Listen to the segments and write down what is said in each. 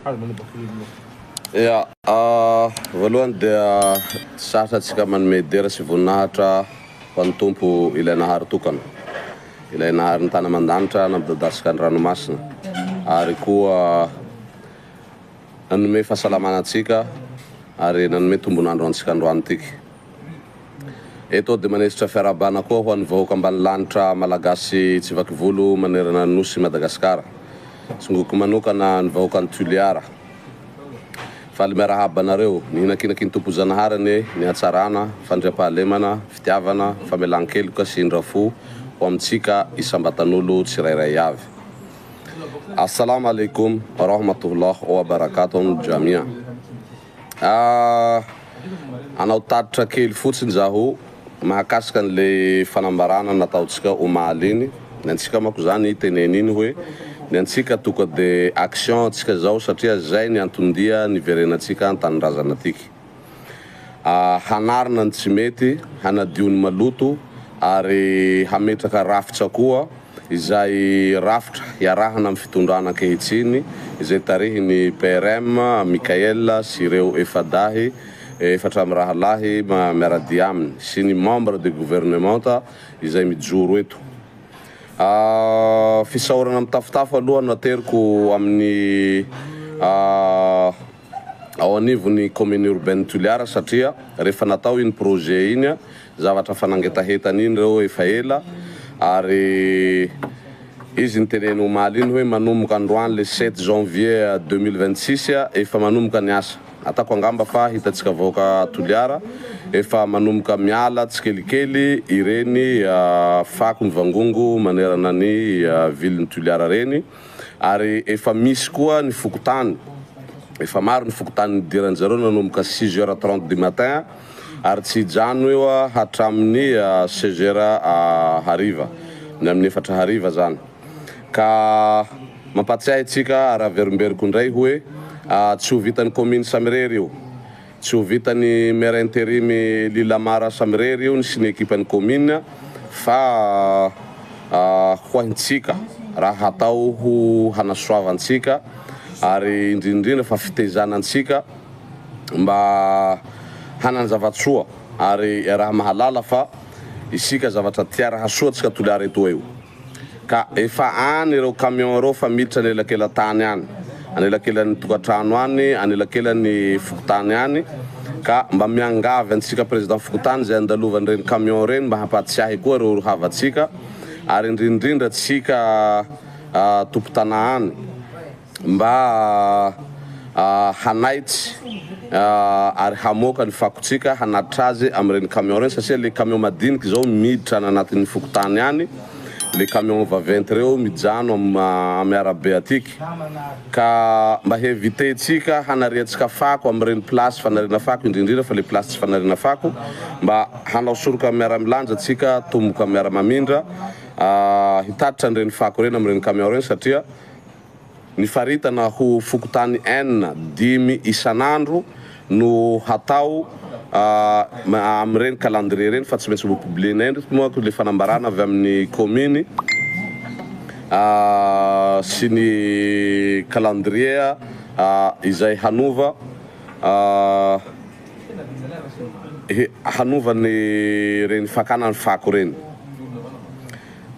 Ya, voalohany dia tsy sarotra antsika manome dera sy voninahitra ho an'ny Tompo ilay Nahary tokana, ilay Nahary ny tany aman-danitra nampidadasika ny ranomasina ary koa nanome fahasalamana antsika ary nanome tombon'andro antsika androany tiky. Eto aho dia manesitra fiarahabana koa ho an'ny vahoaka ambanilanitra Malagasy tsivakivolo manerana ny Nosy Madagasikara. Tsongoko manokana ny vahoakan'i Toliara. Faly miarahaba anareo. Ny hinakinaky ny Tompo Zanahary anie ny hatsarana, fandriampahalemana, fitiavana, famelan-keloka sy indra fo ho amintsika isam-batan'olo tsirairay avy. Assalam alaikum wa rahmatullah wa barakatuh jamia. Hanao tatitra kely fotsiny zaho mahakasika an'ilay fanambarana nataontsika omaly iny. Ny antsika manko zany teneno iny hoe ny antsika tonga de action antsika zao satria zay ny anton-dia niverenantsika an-tanindrazana atiky. Hanarina ny tsy mety, hanadio ny maloto ary hametraka rafitra koa. izay rafitra iarahana amin'ny fitondrana ankehitriny izay tarihin'ny PRM Mickaël sy ireo efa-dahy efatra mirahalahy miara-dia aminy sy ny membre de gouvernement izay mijoro eto. Fisaorana mitafotafo aloha no ateriko amin'ny ao anivon'ny commune urbaine Toliara satria rehefa natao iny projet iny zavatra efa nangetahetany iny reo efa ela ary izy niteneny omaly iny hoe manomboka androany le sept janvier 2026 efa manomboka ny asa atako angamba fa hitantsika vahoaka Toliara efa manomboka miala tsikelikely ireny fako mivangongo manerana ny ville ny Toliara reny. Ary efa misy koa ny fokontany, efa maro ny fokontany nidiran-dry zareo nanomboka six heures trente du matin ary tsy hijanona io hatramin'ny seize heures hariva, ny amin'ny efatra hariva zany. Ka mampatsiahy antsika ary averimberiko indray hoe tsy ho vitan'ny commune samirery io. Tsy ho vitan'ny maire interim Lila Mara samirery io sy ny ekipan'ny commune fa ho haintsika raha hatao ho hanasoavantsika ary indrindrindra fa fitaizana antsika mba hanan-java-tsoa ary iaraha mahalala fa isika zavatra tia raha soa tsika Toliara etoa io. Ka efa any ireo camion ireo fa miditra anelakelan-tany any, anelakelan'ny tokantrano any, anelakelan'ny fokontany any, ka mba miangavy antsika président fokontany izay andalovan'ireny camion ireny mba hampahatsiahy koa ireo havantsika ary indrindrindra tsika tompon-tanà any. Mba hanaitsy ary hamoaka ny fakotsika hanatitra azy amin'ireny camion ireny satria le camion madinika izao miditra any anatin'ny fokontany any, le camion vaventy ireo mijano amin'ny arabe atiky ka mba hi-eviter-tsika hanariantsika fako amin'ireny place fanariana fako indrindrindra fa le place tsy fanariana fako mba hanao soroka miara-milanja tsika tomboka miara-mamindra hitatitra an'ireny fako ireny amin'ireny camion ireny satria Ny faritana ho fokontany enina, dimy isan'andro no hatao amin'ireny calendrier ireny fa tsy maintsy mbo publier-na endrika moa le fanambarana avy amin'ny kaominy sy ny calendrier izay hanova hanova ny ireny fakana ny fako ireny.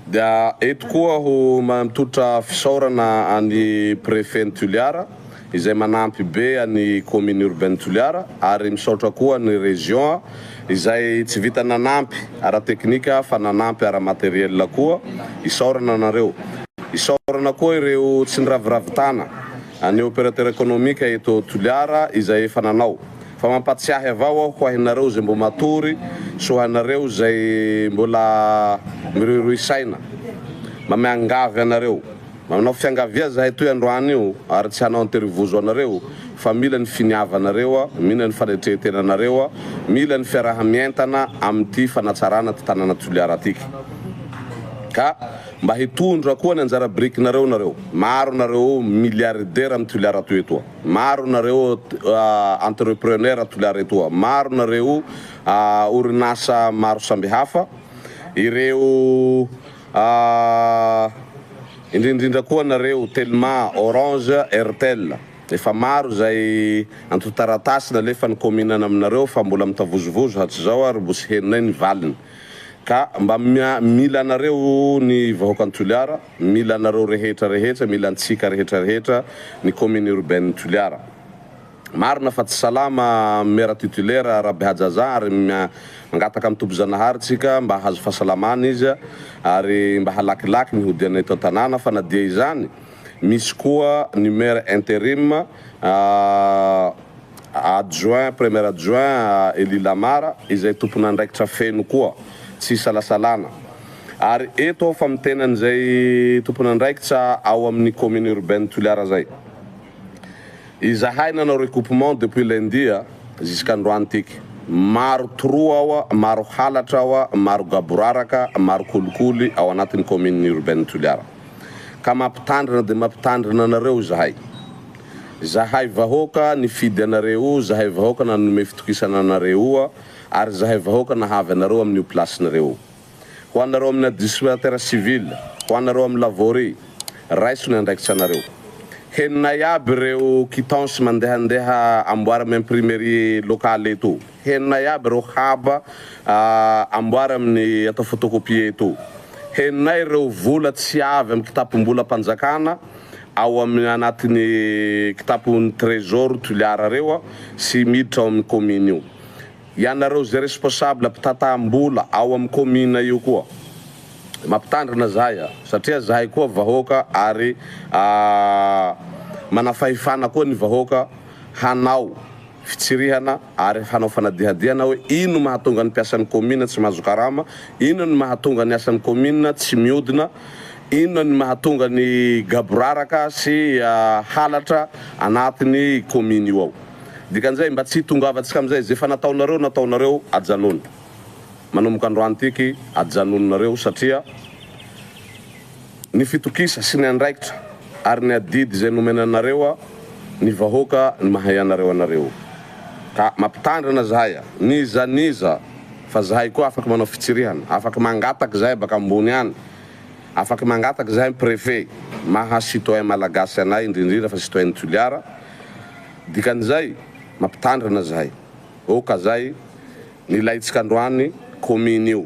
Dia eto koa aho mampitolotra fisaorana an'i Préfet-n'i Toliara izay manampy be an'i Commune Urbaine Toliara ary misaotra koa ny Région izay tsy vita nanampy ara-teknika fa nanampy ara-matériel koa. Isaorana anareo. Isaorana koa ireo tsy niraviravitana ny opérateur économique eto Toliara izay efa nanao. Fa mampatsiahy avao aho ho ahinareo izay mbo matory sy ho anareo izay mbola miroiroy saina. Mba miangavy anareo. Manao fiangavia zahay toy androany io ary tsy hanao anterivozo anareo fa mila ny finiavanareo, mila ny fanetrehentenanareo, mila ny fiaraha-mientana amin'ity fanatsarana ty tanana Toliara ty. Ka mba hitondra koa ny anjara birikinareo nareo. Maro nareo milliardaire am Toliara toy etoa. Maro nareo entrepreneur Toliara etoa, maro nareo orinasa maro sambihafa, ireo indrindrindra koa nareo Telma, Orange, Airtel. Efa maro izay anton-taratasy nalefan'ny kaominina aminareo fa mbola mitavozovozo hatrizao ary mbo tsy henonay ny valiny. Ka mba mila anareo ny vahoakan'i Toliara, mila anareo rehetra rehetra, mila antsika rehetra rehetra ny commune urbaine Toliara. Marina fa tsy salama maire titulaire Rabehajaza ary mangataka amin'ny Tompo Zanahary tsika mba hahazo fahasalamana izy ary mba halakilaky ny hodiana eto an-tanàna fa na dia izany misy koa ny maire interim adjoint premier adjoint Elie Lamara izay tompon'andraikitra feno koa tsy isalasalana ary eto aho fa miteny an'izay tompon'andraikitra ao amin'ny commune urbaine Toliara zay. Izahay nanao recoupement depuis lundi jusqu'androany tiky. Maro trou ao, maro halatra ao, maro gaboraraka, maro kolikoly ao anatin'ny commune urbaine Toliara. Ka mampitandrina dia mampitandrina anareo izahay. Zahay vahoaka nifidy anareo, zahay vahoaka nanome fitokisana anareo ary zahay vahoaka nahavy anareo amin'io place-nareo io. Ho anareo amin'ny administrateur civil, ho anareo amin'ny lavorie, raiso ny andraikitranareo. Henonay aby ireo quittance mandehandeha amboary amin'ny imprimerie locale eto. Henonay aby ireo haba amboary amin'ny atao photocopie eto. Henonay ireo vola tsy avy amin'ny kitapom-bolam-panjakana ao amin'ny anatin'ny kitapon'ny trésor Toliara ireo sy miditra ao amin'ny commune io. Ianareo izay responsable mpitantaham-bola ao amin'ny commune io koa mampitandrina zahay a! Satria zahay koa vahoaka ary manafahefana koa ny vahoaka hanao fitsirihana ary hanao fanadihadihana hoe ino mahatonga ny mpiasan'ny commune tsy mahazo karama, inona ny mahatonga ny asan'ny commune tsy miodina, inona ny mahatonga ny gaboraraka sy halatra anatin'ny commune io ao. Dikan'izay mba tsy hitongavantsika amin'izay, izay efa nataonareo nataonareo ajanony. Manomboka androany tiky ajanononareo satria ny fitokisa sy ny andraikitra ary ny adidy izay nomena anareo ny vahoaka ny mahay anareo anareo. Ka mampitandrina zahay n'iza n'iza fa zahay koa afaky manao fitsirihana, afaky mangataky zahay baka ambony any, afaky mangataky zahay préfet maha citoyen malagasy anay indrindrindra fa citoyen Toliara. Dikan'izay, mampitandrina zahay. Oka zay, ny ilaintsika androany commune io.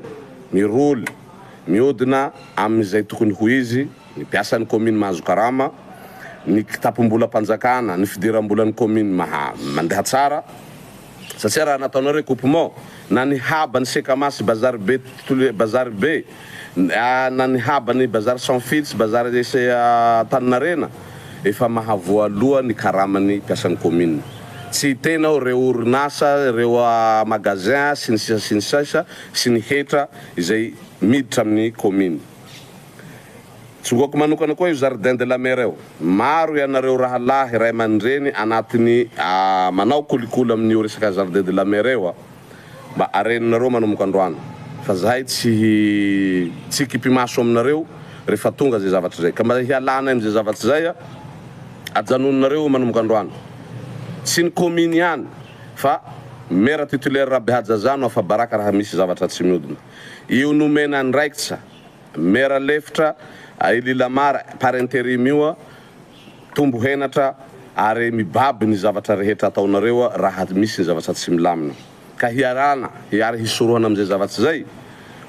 Miroly, miodina amin'izay tokony ho izy, ny mpiasan'ny commune mahazo karama, ny kitapom-bolam-panjakana, ny fidiram-bolan'ny commune maha mandeha tsara. Satria raha nataonareo recoupement, na ny haban'ny Sekama sy bazary be bazary be, na ny haban'ny bazary sans fil sy bazary Antaninarenina, efa mahavoaloa ny karaman'ny mpiasan'ny commune. Tsy hiteny aho ireo orinasa, ireo magasin sy ny sisa sy ny sisa sy ny hetra izay miditra amin'ny commune. Tsongoako manokana koa io jardin de la mer io. Maro ianareo rahalahy ray aman-dreny anatin'ny manao kolikoly amin'io resaka jardin de la mer io a! Mba areninareo manomboka androany fa zahay tsy tsy hikipimaso aminareo rehefa tonga zay zavatra zay. Ka mba hialanay amin'izay zavatra zay a! Ajanononareo io manomboka androany. Tsy ny commune ihany fa maire titulaire Rabehajaza no afa-baraka raha misy zavatra tsy miodina. Io nomena andraikitra. Maire lefitra Elie Lamar par interim io tombo henatra ary mibaby ny zavatra rehetra ataonareo raha misy ny zavatra tsy milamina ka hiarana hiary hisorohana amizay zavatra zay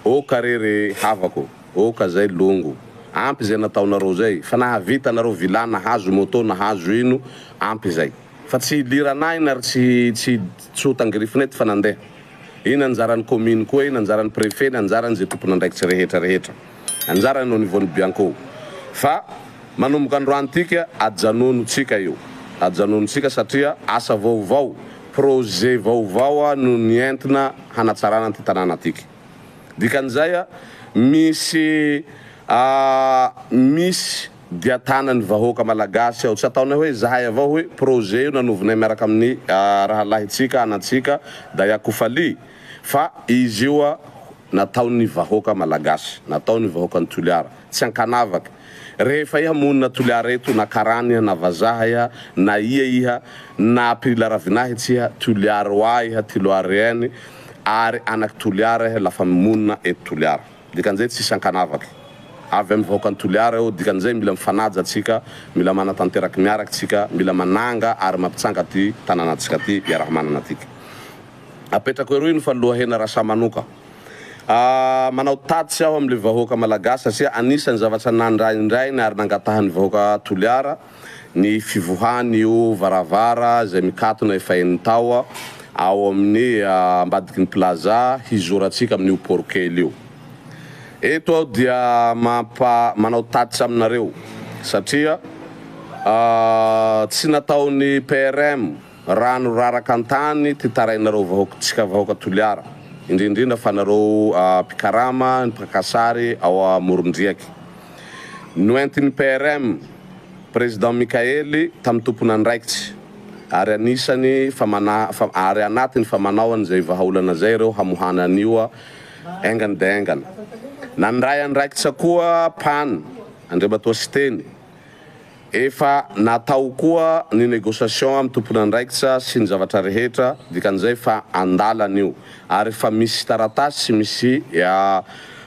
ok re re havako ok zay longo ampy zay nataonareo zay fa nahavita nareo villa nahazo moto nahazo ino ampy zay fa tsy hiliranay ary tsy tsy tsy ho tangirifinay ty fa nandeha Iny anjaran'ny commune koa iny, anjaran'ny préfet iny, anjaran'ny izay tompon'andraikitra rehetra rehetra. Anjarany au niveau ny Bianco. Fa manomboka androany tika ajanono tsika io. Ajanono tsika satria asa vaovao, projet vaovao no nientina hanatsarana an'ity tanàna tiky. Dikan'izay misy misy Dia tanan'ny vahoaka malagasy ao. Tsy ataonay hoe zahay avao hoe projet io nanovinay miaraka amin'ny rahalahintsika, anantsika Dayakofaly fa izy io nataon'ny vahoaka malagasy, nataon'ny vahoakan'i Toliara. Tsy ankanavaka. Rehefa iha monina Toliara eto na karana iha na vazaha iha na ia iha na mpila ravinahitsy iha, Toliarois iha, Tiloarien ary anak'i Toliara iha lafa monina eto Toliara. Dikan'izay tsisy ankanavaka. Avy amin'ny vahoakan'i Toliara io, dikan'izay mila mifanaja tsika, mila manatanteraky miaraky tsika, mila mananga ary mampitsanga ty tanànantsika ty iaraha-manana tiky. Apetrako eroy ny fa lohahena Rasamanoka. Manao tatitsy aho amin'le vahoaka Malagasy satria anisan'ny zavatra nandraindrainy ary nangatahan'ny vahoaka Toliara ny fivoahan'io varavara izay mikatona efa enin-tao ao amin'ny ambadiky ny Plaza hizorantsika amin'io port kely io. Eto aho dia mampa manao tatitra aminareo satria tsy nataon'ny PRM rano raraka an-tany ty tarainareo vahoaka tsika vahoaka Toliara indrindrindra fa nareo mpikarama ny mpakasary ao amoron-driaky. Noentin'ny PRM Président Mikaely tamin'ny tompon'andraikitsy ary anisany fa mana fa ary anatiny fa manao an'izay vahaolana zay ireo hamohana an'io Aingana dia aingana. Nandray andraikitra koa Pan, Andriamatoa Siteny. Efa natao koa ny négociation amin'ny tompon'andraikitra sy ny zavatra rehetra, dikan'izay fa andalana io. Ary efa misy taratasy sy misy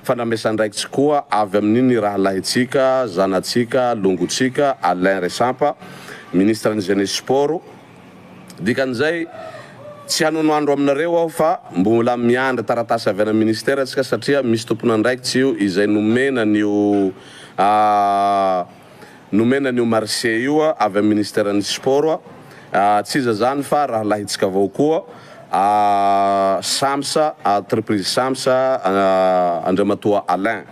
fandramesandraikitsy koa avy amin'ny ny rahalahintsika, zanatsika, longotsika, Alain Resampa, Ministre ny Jeunesse Sport, Dikan'izay, tsy hanono andro aminareo aho fa mbola miandry taratasy avy any amin'ny ministera tsika satria misy tompon'andraikitsy io izay nomena an'io nomena an'io marché io avy amin'ny ministeran'ny sport. Tsy iza izany fa rahalahintsika avao koa Samsa, entreprise Samsa, Andriamatoa Alain.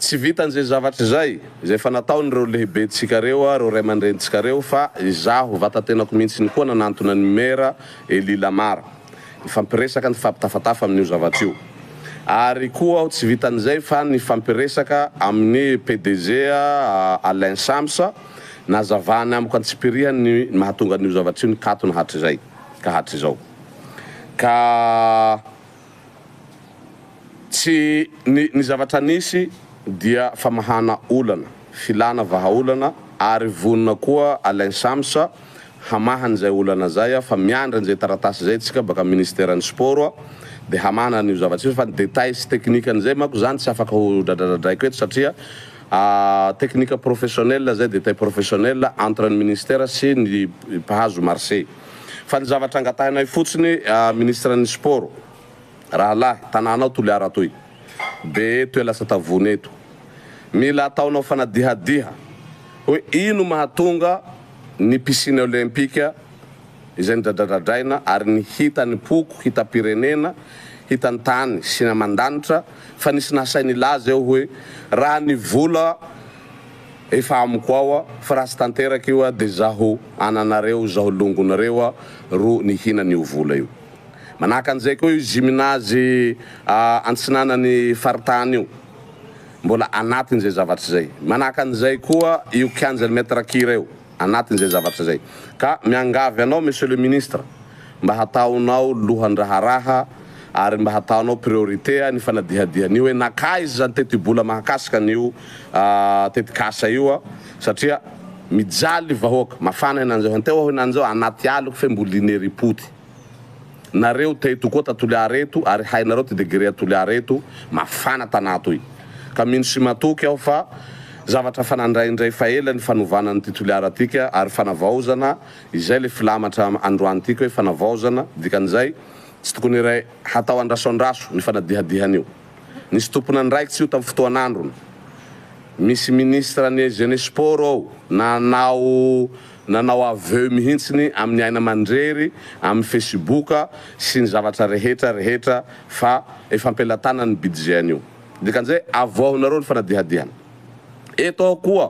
Tsy vitan'izay zavatra izay, izay efa nataon'ireo lehibentsika ireo, ireo ray aman-drenintsika ireo, fa izaho vata-tenako mihitsiny koa nanantona ny Maire Elie Lamar, nifampiresaka, nifampitafatafa amin'io zavatra io. Ary koa aho tsy vitan'izay fa nifampiresaka amin'ny PDG Alain Sams, nazavany amiko antsipirihany ny mahatonga an'io zavatra io nikatona hatrizay ka hatrizao. Ka. Tsy ny ny zavatra nisy dia famahana olana, filana vahaolana ary vonona koa Alain Sams hamaha an'izay olana zay fa miandry an'izay taratasy zay tsika baka ministeran'ny sport de hamahana an'io zavatra io fa ny détail sy technique an'izay manko zany tsy afaka ho dradradradraiko eto satria technique professionnel zay détail professionnel entre ny ministère sy ny mpahazo marché fa ny zavatra angatahinay fotsiny ministre ny sport Rahalahy, tanànao Toliara toy. Be eto e lasa tavony eto. Mila ataonao fanadihadiha hoe ino mahatonga ny piscine olympique izay nodradradradraina ary ny hitan'ny poko, hitam-pirenena, hitan'ny tany sy ny aman-danitra fa nisy nahasahy nilaza eo hoe raha ny vola efa amiko ao fa raha tsy tanteraka io dia zaho ananareo, zaho longonareo ro nihinana io vola io. Manahaka an'izay koa io gymnase antsinanan'ny faritany io, mbola anatin'izay zavatra izay. Manahaka an'izay koa io kianjan'i Maître Kira io, anatin'izay zavatra izay. Ka miangavy anao Monsieur le Ministre mba hataonao lohan-draharaha ary mba hataonao priorité ny fanadihadiana io hoe nankaiza izany tetibola mahakasika an'io tetikasa io satria mijaly vahoaka, mafana henan'izao, henteo aho henan'izao anaty aloky fe mbo lineripoty. Nareo teto koa ta Toliara eto ary hainareo ty degré a Toliara eto, mafana tanà toy. Ka mino sy matoky aho fa zavatra fa nandraindray fa ela ny fanovana an'ity Toliara ty ka ary fanavaozana izay le filamatra androany ty ka hoe fanavaozana, dikan'izay tsy tokony iray hatao andraso andraso ny fanadihadihana io. Nisy tompon'andraikitsy io tam fotoan'androny. Misy ministre ny jeunesse sport ao nanao nanao aveu mihintsiny amin'ny aina aman-drery amin'ny facebook sy ny zavatra rehetra rehetra fa efa am-pelatanany ny budget an'io. Dikan'izay avoahonareo ny fanadihadihana. Eto aho koa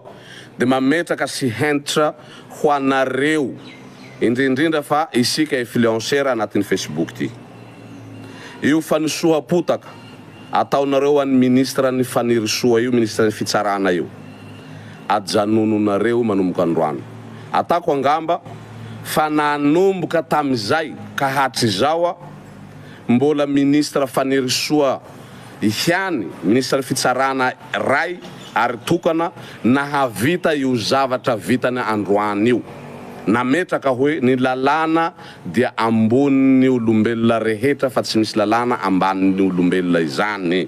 dia mametraka sy hentitra ho anareo indrindrindra fa isika influenceur anatin'ny facebook ty. Io fanosoham-potaka ataonareo an'ny ministre ny Fanirisoa io, ministre ny fitsarana io, ajanononareo manomboka androany. Atako angamba fa nanomboka tamizay ka hatrizao mbola ministre Fanirisoa ihany, ministre ny fitsarana ray ary tokana nahavita io zavatra vitany androany io. Nametraka hoe ny lalàna dia ambonin'ny olombelona rehetra fa tsy misy lalàna ambanin'ny olombelona izany.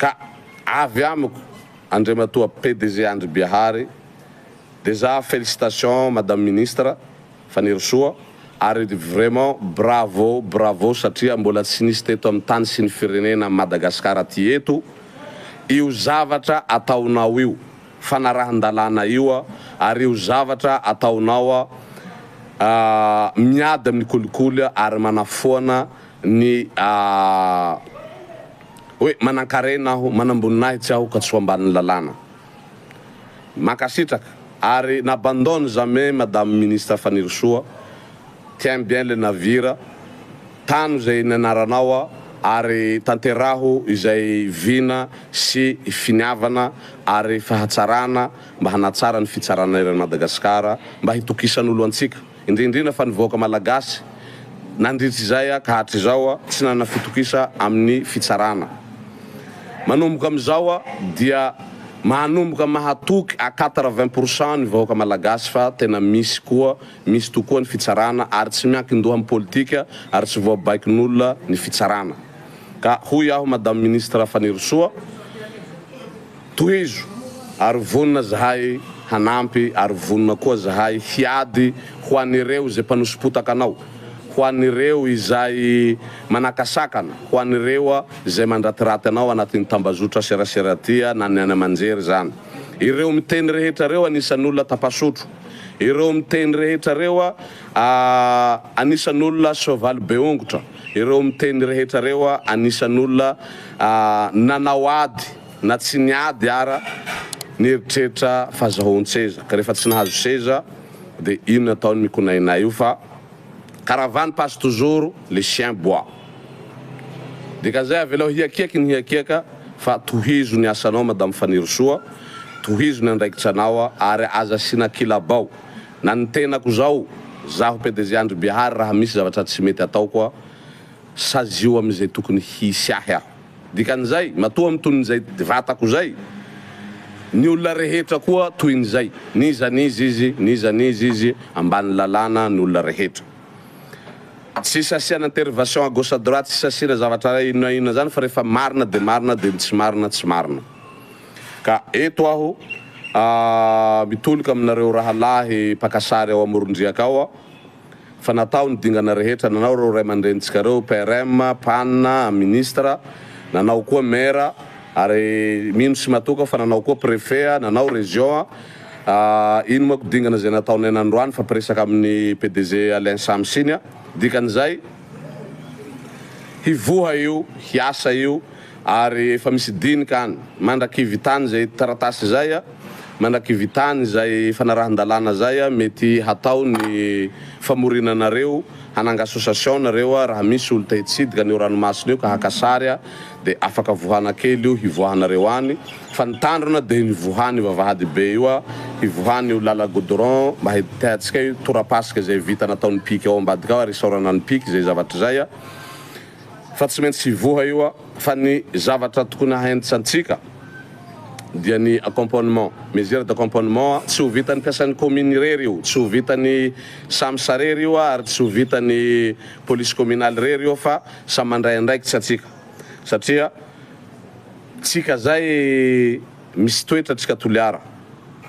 Ka avy amiko Andriamatoa PDG Andry Biahary Déjà félicitations madame ministre Fanirisoa ary vraiment bravo bravo satria mbola tsy nisy teto amin'ny tany sy ny firenena Madagascar aty eto io zavatra ataonao io fanarahan-dalàna io ary io zavatra ataonao miady amin'ny kolikoly ary manafoana ny hoe manankarena aho manamboninahitsy aho ka tsy ho ambanin'ny lalàna. Mankasitraka ary n'abandonne jamais madame ministre Fanirisoa, tiens bien le navire, tano izay nianaranao ary tanteraho izay vina sy finiavana ary fahatsarana mba hanatsara ny fitsarana eran'i Madagascar mba hitokisan'olo antsika indrindrindra fa ny vahoaka malagasy nandritra izay ka hatrizao tsy nanana fitokisa amin'ny fitsarana. Manomboka amin'izao dia manomboka mahatoky à 80% ny vahoaka malagasy fa tena misy koa, misy tokoa ny fitsarana ary tsy miankin-doha amin'ny politika ary tsy voabaikon'olona ny fitsarana. Ka hoy aho Madame Ministre Fanirisoa, tohizo ary vonona zahay hanampy ary vonona koa zahay hiady ho an'ireo izay mpanoso-potaka anao. Ho an'ireo izay manakasakana, ho an'ireo izay mandratiraty anao anatin'ny tambazotra serasera aty na ny any aman-jery izany. Ireo miteny rehetra ireo anisan'olona tapasotro. Ireo miteny rehetra ireo anisan'olona soavaly be ongotra. Ireo miteny rehetra ireo anisan'olona nanao ady na tsy niady ara nieritreritra fazahoan-tseza ka rehefa tsy nahazo seza dia inona ataony mikonainay io fa caravane passe toujours le chien boit dikan'izay avelao hiakiaky ny hiakiaka fa tohizo ny asanao madame Fanirisoa tohizo ny andraikitra anao ary aza asiana kilabao na ny tenako zao zaho PDG Andry Bihary raha misy zavatra tsy mety ataoko sazio amin'izay tokony hisy ahy aho. Dikan'izay, matoa mitonin'izay vatako izay, ny olona rehetra koa tohin'izay, n'iza n'iza izy, n'iza n'iza izy, ambany lalàna ny olona rehetra. Tsisy asiana intervention à gauche à droite, tsisy asiana zavatra inona inona zany fa rehefa marina de marina de ny tsy marina tsy marina. Ka eto aho mitolika aminareo rahalahy mpaka sary ao amoron-driaka ao, Fa natao ny dingana rehetra, nanao ireo ray aman-drenintsika ireo, PRM, pan, ministre, nanao koa maire, ary mino sy matoky aho fa nanao koa préfet, nanao région, iny manko dingana izay nataonay nandroany fampiresaka amin'ny PDG Alain Sams iny, dikan'izay hivoha io, hiasa io, ary efa misy dinika any, mandrakivitany izay taratasy izay. Mandrakivitany izay fanarahan-dalàna zay mety hatao ny famoriana anareo hananga association nareo raha misy olo te hitsidika an'io ranomasina io ka haka sary de afaka vohana kely io hivoahanareo any fa ny tandrona de ny vohany vavahady be io hivohany io lala goudron mba hitehantsika io torapasika izay vita nataon'ny pic ao ambadika ao ary isaorana ny pic izay zavatra izay fa tsy maintsy hivoha io fa ny zavatra tokony hahentsantsika dia ny accompagnement, mesure d'accompagnement, tsy ho vitan'ny mpiasan'ny commune irery io, tsy ho vitan'ny Sams irery io ary tsy ho vitan'ny police communale irery io fa samy mandray andraikitra tsika satria tsika zay misy toetra tsika Toliara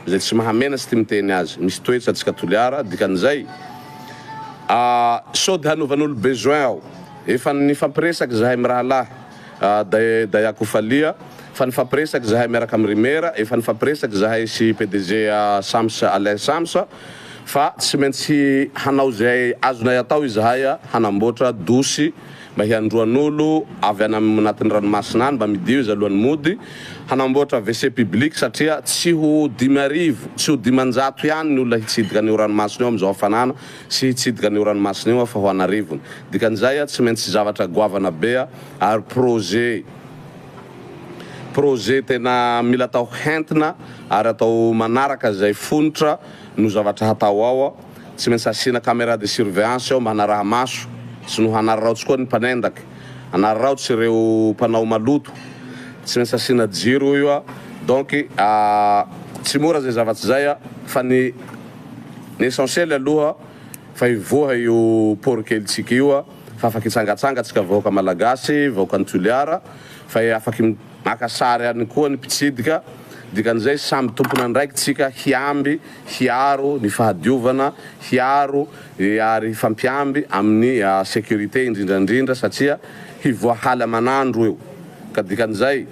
izay tsy mahamenatra ty miteny azy, misy toetra tsika Toliara dikan'izay sao de hanovan'olo besoin ao, efa nifampiresaka zahay mirahalahy. Dayakofalia, Efa nifampiresaka izahay miaraka amin'i Rimera, efa nifampiresaka izahay sy PDG Sams Alain Sams fa tsy maintsy hanao izay azonay atao izahay hanamboatra dosy mba hiandroan'olo avy any anatin'ny ranomasina any mba midio izy alohan'ny mody, hanamboatra WC public satria tsy ho 5000, tsy ho 500 ihany ny olona hitsidika an'io ranomasina io amin'izao hafanana sy hitsidika an'io ranomasina io fa ho an'arivony. Dikan'izay tsy maintsy zavatra goavana be ary projet projet tena mila atao hentina ary atao manaraka izay fonitra no zavatra hatao ao, tsy maintsy asiana camera de surveillance ao mba hanaraha-maso sy no hanararaotsy koa ny mpanendaky, hanararaotsy ireo mpanao maloto, tsy maintsy asiana jiro io donc tsy mora izay zavatra izay fa ny ny essentiel aloha fa hivoha io port kelintsika io fa afaky hitsangatsanga tsika vahoaka malagasy, vahoakan'i Toliara fa afaky. Maka sary ihany koa ny mpitsidika, dikan'izay samby tompon'andraikitsika hiamby, hiaro ny fahadiovana, hiaro ary hifampiamby amin'ny sécurité indrindra indrindra satria hivoahaly aman'andro eo ka dikan'izay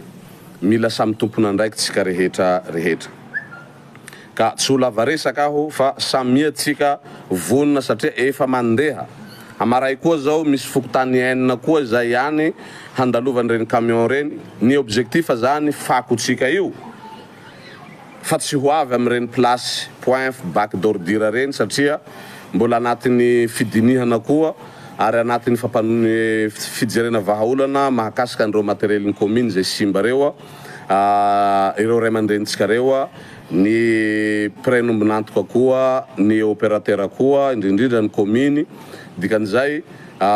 mila samy tompon'andraikitsika rehetra rehetra. Ka tsy ho lava resaka aho fa samia tsika vonona satria efa mandeha. Amaray koa zao misy fokontany enina koa izay ihany handalovan'ireny camion ireny. Ny objectif zany fako tsika io fa tsy ho avy amin'ireny place point bac d'ordure ireny satria mbola anatin'ny fidinihana koa ary anatin'ny fijerena vahaolana mahakasika an'ireo materiel-n'ny commune izay simba ireo. ireo ray aman-drenintsika ireo, ny mpiray nombon'antoka koa, ny opérateur koa, indrindrindra ny kaominy, dikan'izay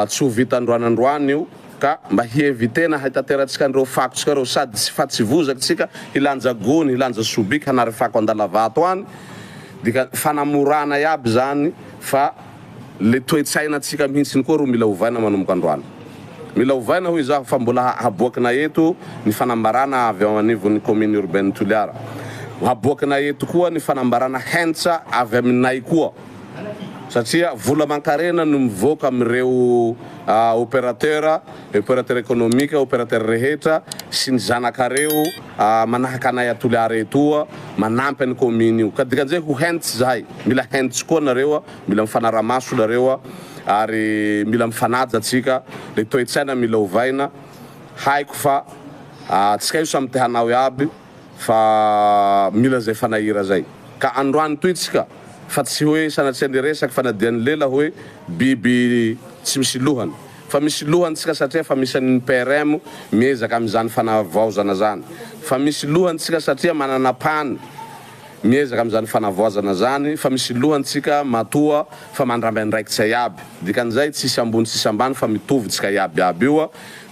tsy ho vita androany androany io ka mba hi-eviter-na hitaterantsika an'ireo fakotsika ireo sady tsy fa tsy vozaka tsika hilanja gony, hilanja sobiky hanary fako an-dalavato any, dika fanamorana iaby zany fa Le toe-tsaina tsika mihintsiny koa ro mila ovaina manomboka androany. Mila ovaina hoy izaho fa mbola haboakina eto ny fanambarana avy ao anivon'ny commune urbaine Toliara. Haboakina eto koa ny fanambarana hentsa avy aminay koa satria vola aman-karena no mivoaka amin'ireo opérateur, opérateur économique, opérateur rehetra sy ny zanakareo manahaka anay a Toliara etoa manampy an'i commune io. Ka dikan'izay ho hentsa izahay. Mila hentsa koa nareo. Mila mifanaramaso nareo a, ary mila mifanaja tsika, le toetsaina mila ovaina, haiko fa tsika io samy te hanao iaby fa mila zay fanahira zay, ka androany toy tsika fa tsy hoe sanatria niresaky fa nadian'ny lela hoe biby tsy misy lohany, fa misy lohany tsika satria fa misy an'ny PRM miezaka amin'izany fanavaozana zany, fa misy lohany tsika satria manana pan. Miezaka amin'izany fanavoazana zany fa misy lohany tsika matoa fa mandramby andraikitsa iaby dikan'izay tsisy ambony tsisy ambany fa mitovy tsika iaby iaby io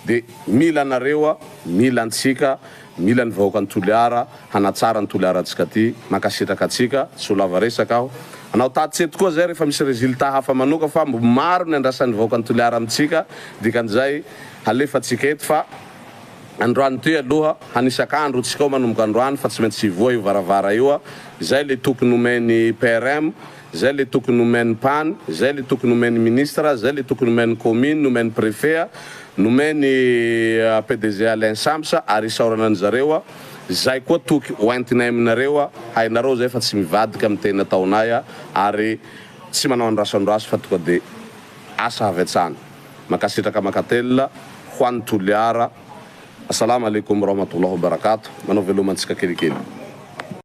de mila anareo a mila antsika mila ny vahoakan'i Toliara hanatsara ny Toliara tsika ty mankasitraka antsika tsy ho lava resaka aho anao tatitsy eto koa zay rehefa misy resultat hafa manoka fa mbo maro ny andrasan'ny vahoakan'i Toliara amintsika dikan'izay halefa tsika eto fa Androany ty aloha hanisak'andro tsika ao manomboka androany fa tsy maintsy hivoha io varavara io a, zay le toky nomen'i PRM, zay le toky nomen'i pan, zay le toky nomen'i ministre, zay le toky nomen'i commune, nomen'i prefet a, nomen'i PDG Alain Sams ary isaorana an'zareo a, zay koa toky hoentinay aminareo a, hainareo zay fa tsy mivadika amin'ny teny ataonay a, ary tsy manao andraso andraso fa tonga de asa avy hatrany. Mankasitraka mankatelina ho an'i Toliara. Assalam alaikum warahmatullah wabarakatuh. Manao veloma antsika kelikely.